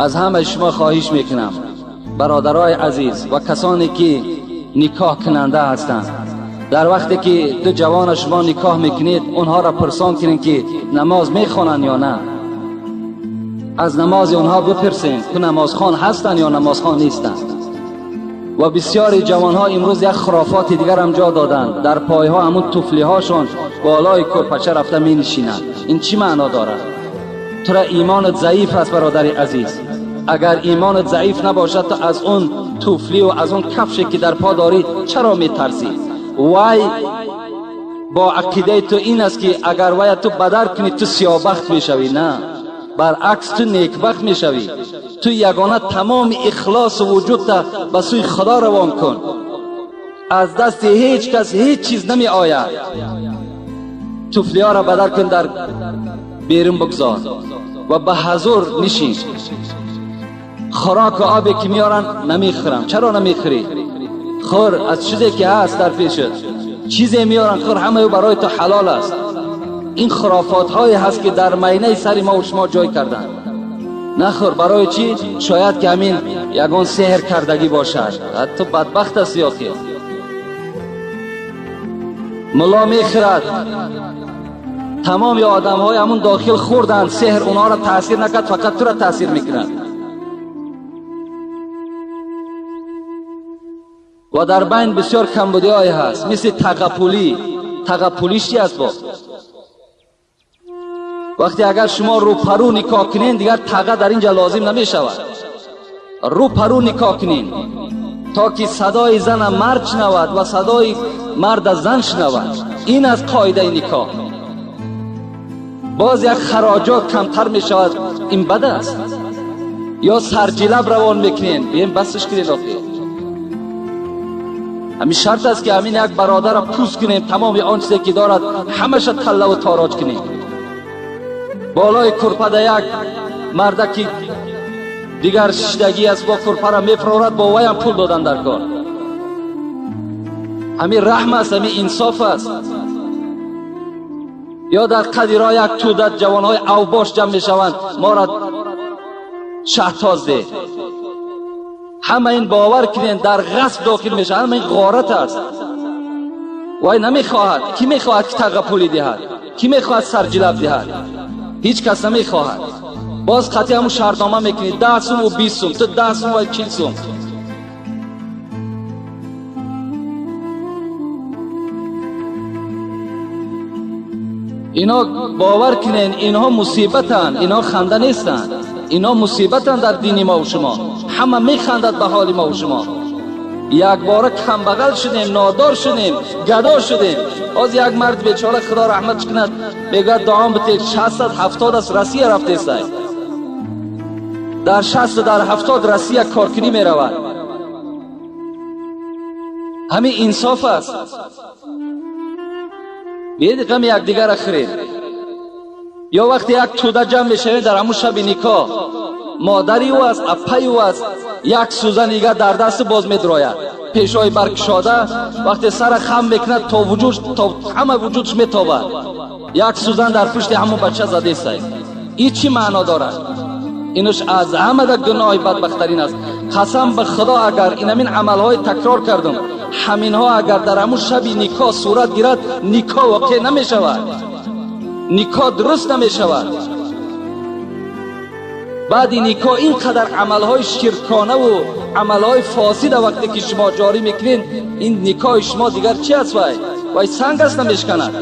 Аз ҳамаи шумо хоҳиш мекунам, бародарои азиз ва касоне ки никоҳ кунанда ҳастанд, дар вақте ки ду ҷавона шумо никоҳ мекунед, онҳоро пурсон кунед ки намоз мехонанд ё на. Аз намози онҳо бипурсед ки намозхон ҳастанд ё намозхон нестанд. Ва бисёри ҷавонҳо имрӯз як хурофоти дигар ҳам ҷо доданд, дар пойҳо ҳамун туфлиҳошон болои кӯрпача рафта менишинанд. Ин чӣ маъно дорад? Тура имонат заиф аст, бародари азиз. Агар имонат заиф набошад, ту аз он туфливу аз он кафше ки дар по дорӣ чаро метарсӣ? Вай бо ақидаи ту ин аст ки агар вая ту бадар кунӣ, ту сиёбахт мешавӣ. На, баръакс, ту некбахт мешавӣ. Ту ягона тамоми ихлосу вуҷудта ба сӯи Худо равон кун. Аз дасти ҳеҷ кас ҳеҷ чиз намеояд. Туфлиҳоро бадар кун, дар берун бигзор ва ба ҳазур нишин. Хӯроку обе ки меоранд, намехӯрам. Чаро намехӯрӣ? Хӯр, аз чизе ки ҳаст дар пешат, чизе меоранд, хӯр, ҳамаи барои ту ҳалол аст. Ин хурофотҳое ҳаст ки дар майнаи сари мо шумо ҷой карданд. Нахӯр, барои чӣ? Шояд ки ҳамин ягон сеҳр кардагӣ бошад. Ту бадбахт ҳастӣ. Охир мулло мехӯрад, тамоми одамҳои ҳамун дохил хӯрданд, сеҳр онҳоро таъсир накард, фақат тура таъсир мекунад. Ва дар байн бисёр камбудиҳое ҳаст, мисли тағапулӣ. Тағапулӣ чи аст? Бо вақте агар шумо рӯпарӯ никоҳ кунед, дигар таға дар инҷа лозим намешавад. Рӯпарӯ никоҳ кунед, то ки садои зана мард шунавад ва садои марда зан шунавад. Ин аст қоидаи никоҳ. Боз як хароҷот камтар мешавад. Ин бад аст. Ё сарҷилаб равон мекунед, бием басш кунед. Охир ҳамин шарт аст ки ҳамин як бародарро пӯст кунем, тамоми он чизе ки дорад ҳамаша таллаву тороҷ кунем. Болои курпада як мардаки дигар шиштагӣ аст, бо курпара мефурорад, бо ваям пул додан дар кор. Ҳамин раҳм аст, ҳамин инсоф аст. Ё дар қади роҳ як тӯда ҷавонҳои авбош ҷамъ мешаванд, моро шаҳтоз деҳ. Ҳама ин, бовар кунед, дар ғасб дохил мешавад. Ҳама ин ғорат аст. Вай намехоҳад. Кӣ мехоҳад ки тағапулӣ диҳад? Кӣ мехоҳад сарҷилаб диҳад? Ҳеҷ кас намехоҳад. Боз қатъи ҳамун шартнома мекунӣ: 10 сум ӯ 20 сум, ту 10 сум ва 40 сум. Ино, бовар кунед, инҳо мусибатанд, инҳо ханда нестанд, инҳо мусибатанд дар дини мову шумо. Ҳама механдад ба ҳоли мову шумо. Якбора камбағал шудем, нодор шудем, гадо шудем. Ҳозир як мард бечора, Худо раҳматш кунад, мегӯяд: дуом битед, 60-70 аст, Россия рафтестай. Дар 60-у дар 70 Россия коркунӣ меравад. Ҳамин инсоф аст? Биед, ғами якдигарра хӯред. Ё вақте як тӯда ҷамъ мешавем дар ҳамун шаби никоҳ, модари ӯ аст, аппаи ӯ аст, як сӯзан дигар дар дасту боз медрояд, пешҳои баркушода. Вақте сара хам мекунад, то вуҷуд, то ҳама вуҷудш метобад. Як сӯзан дар пушти ҳамун бача задесай. Ин чӣ маъно дорад? Инаш аз ҳамада гуноҳи бадбахттарин аст. Қасам ба Худо, агар инамин амалҳои такрор кардум, ҳаминҳо агар дар ҳамун шаби никоҳ сурат гирад, никоҳ воқеъ намешавад, никоҳ дуруст намешавад. Баъди никоҳ ин қадар амалҳои ширконаву амалҳои фосида вақте ки шумо ҷорӣ мекунед, ин никоҳи шумо дигар чи аст? Вай санг аст, намешканад.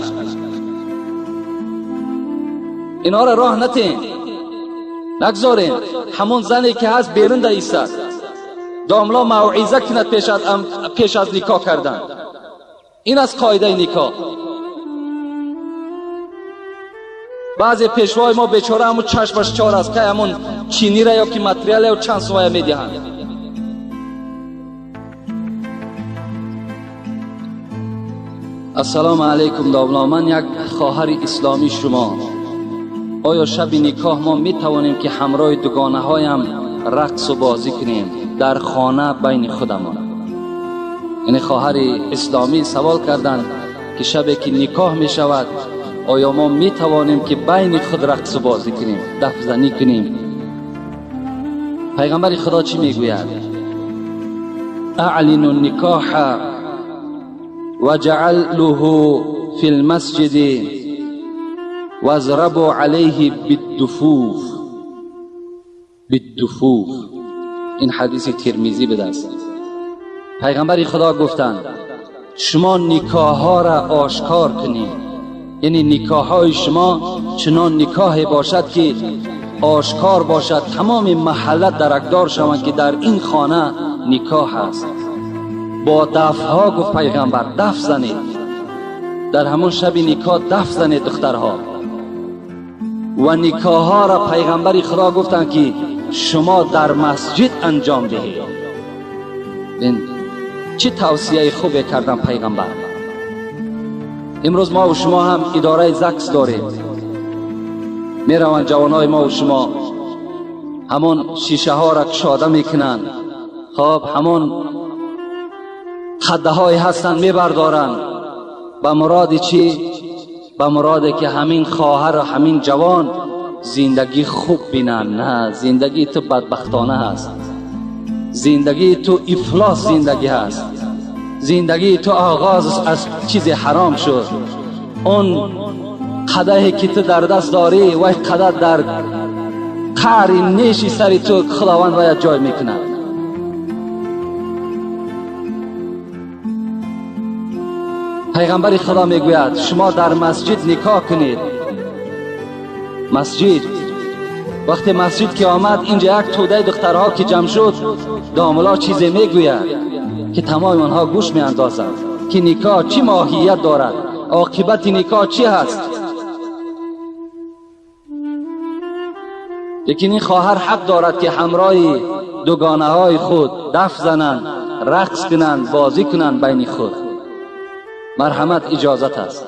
Инҳоро роҳ натен, нагзорем. Ҳамон зане ки ҳаст, берун даистад, домло мавъиза кунад пеш аз никоҳ кардан. Ин аст қоидаи никоҳ. Баъзе пешвои мо бечора ҳамун чашмаш чор аст, кай ҳамун чинира ё ки материал ё чанд сумая медиҳанд. Ассалому алайкум, домло, ман як хоҳари исломии шумо. Оё шаби никоҳ мо метавонем ки ҳамроҳи дугонаҳоям рақсу бозӣ кунем дар хона байни худамон? Яъне хоҳари исломӣ савол карданд, ки шабе ки никоҳ мешавад, оё мо метавонем ки байни худ рақсу бозӣ кунем, дафзанӣ кунем? پیغمبر خدا چی میگوید؟ اعلنوا النکاح وجعلوه فی المسجد واضربوا علیه بالدفوف. بالدفوف. این حدیث ترمذی به دست. پیغمبر خدا گفتند شما نکاح ها را آشکار کنید، یعنی نکاح های شما چنان نکاح باشد که آشکار باشد، تمام محله درکدار شوند که در این خانه نکاح است. با دف ها گفت پیغمبر دف زنید، در همون شب نکاح دف زنید دخترها. و نکاح ها را پیغمبر خدا گفتند که شما در مسجد انجام دهید. این چه توصیه خوبی کردن پیغمبر. امروز ما و شما هم اداره زکس داریم، میروند جوانای ما و شما همون شیشه ها را کشاده میکنند، خب همون خده های هستند میبردارند. به مراد چی؟ به مراد که همین خواهر و همین جوان زندگی خوب بینند. نه، زندگی تو بدبختانه هست، زندگی تو افلاس زندگی هست، زندگی تو آغاز از چیز حرام شد. اون قدحی که تو در دست داری وای قدح در قعر نیشی سری تو خداوند باید جای میکند. پیغمبر خدا میگوید شما در مسجد نکاح کنید. مسجد، وقتی مسجد که آمد اینجا یک توده دخترها که جمع شد، داملا چیزی میگوید که تمام آنها گوش میاندازند که نکاح چی ماهیت دارد، عاقبت نکاح چی هست. لیکن این خواهر حق دارد که همراه دوگانه های خود دف زنند، رقص کنند، بازی کنند بین خود. مرحمت اجازت است.